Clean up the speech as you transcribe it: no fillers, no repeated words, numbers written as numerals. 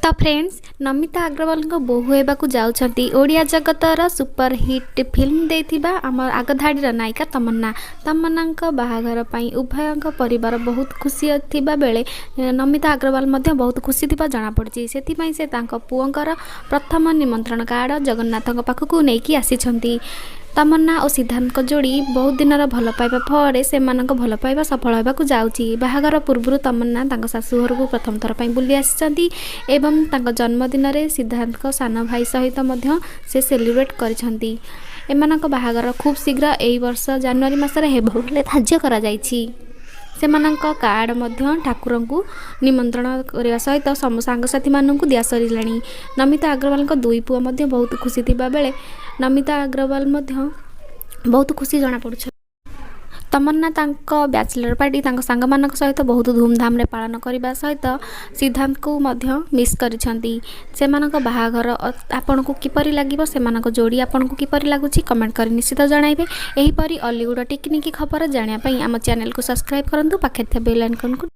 ତ ଫ୍ରେଣ୍ଡସ୍, ନମିତା ଅଗ୍ରୱାଲଙ୍କ ବୋହୂ ହେବାକୁ ଯାଉଛନ୍ତି ଓଡ଼ିଆ ଜଗତର ସୁପରହିଟ୍ ଫିଲ୍ମ ଦେଇଥିବା ଆମ ଆଗଧାଡ଼ିର ନାୟିକା ତମନ୍ନା। ତମନ୍ନାଙ୍କ ବାହାଘର ପାଇଁ ଉଭୟଙ୍କ ପରିବାର ବହୁତ ଖୁସି ଥିବା ବେଳେ ନମିତା ଅଗ୍ରୱାଲ ମଧ୍ୟ ବହୁତ ଖୁସି ଥିବା ଜଣାପଡ଼ିଛି। ସେଥିପାଇଁ ସେ ତାଙ୍କ ପୁଅଙ୍କର ପ୍ରଥମ ନିମନ୍ତ୍ରଣ କାର୍ଡ଼ ଜଗନ୍ନାଥଙ୍କ ପାଖକୁ ନେଇକି ଆସିଛନ୍ତି। ତମନ୍ନା ଓ ସିଦ୍ଧାର୍ଥଙ୍କ ଯୋଡ଼ି ବହୁତ ଦିନର ଭଲ ପାଇବା ପରେ ସେମାନଙ୍କ ଭଲ ପାଇବା ସଫଳ ହେବାକୁ ଯାଉଛି। ବାହାଘର ପୂର୍ବରୁ ତମନ୍ନା ତାଙ୍କ ଶାଶୁଘରକୁ ପ୍ରଥମ ଥର ପାଇଁ ବୁଲି ଆସିଛନ୍ତି ଏବଂ ତାଙ୍କ ଜନ୍ମଦିନରେ ସିଦ୍ଧାର୍ଥଙ୍କ ସାନ ଭାଇ ସହିତ ମଧ୍ୟ ସେ ସେଲିବ୍ରେଟ୍ କରିଛନ୍ତି। ଏମାନଙ୍କ ବାହାଘର ଖୁବ୍ ଶୀଘ୍ର ଏହି ବର୍ଷ ଜାନୁଆରୀ ମାସରେ ହେବ ବୋଲି ଧାର୍ଯ୍ୟ କରାଯାଇଛି। ସେମାନଙ୍କ କାର୍ଡ଼ ମଧ୍ୟ ଠାକୁରଙ୍କୁ ନିମନ୍ତ୍ରଣ କରିବା ସହିତ ସବୁ ସାଙ୍ଗସାଥିମାନଙ୍କୁ ଦିଆ ସରିଲାଣି। ନମିତା ଅଗ୍ରୱାଲଙ୍କ ଦୁଇ ପୁଅ ମଧ୍ୟ ବହୁତ ଖୁସି ଥିବା ବେଳେ ନମିତା ଅଗ୍ରୱାଲ ମଧ୍ୟ ବହୁତ ଖୁସି ଜଣାପଡ଼ୁଛନ୍ତି। ତମନ୍ନା ତାଙ୍କ ବ୍ୟାଚଲର୍ ପାର୍ଟି ତାଙ୍କ ସାଙ୍ଗମାନଙ୍କ ସହିତ ବହୁତ ଧୁମଧାମରେ ପାଳନ କରିବା ସହିତ ସିଦ୍ଧାର୍ଥଙ୍କୁ ମଧ୍ୟ ମିସ୍ କରିଛନ୍ତି। ସେମାନଙ୍କ ବାହାଘର ଆପଣଙ୍କୁ କିପରି ଲାଗିବ, ସେମାନଙ୍କ ଯୋଡ଼ି ଆପଣଙ୍କୁ କିପରି ଲାଗୁଛି, କମେଣ୍ଟ କରି ନିଶ୍ଚିତ ଜଣାଇବେ। ଏହିପରି ଅଲିଉଡ଼ ଟିକିନିକି ଖବର ଜାଣିବା ପାଇଁ ଆମ ଚ୍ୟାନେଲକୁ ସବସ୍କ୍ରାଇବ୍ କରନ୍ତୁ, ପାଖରେ ଥିବା ବେଲ୍ ଆଇକନ୍କୁ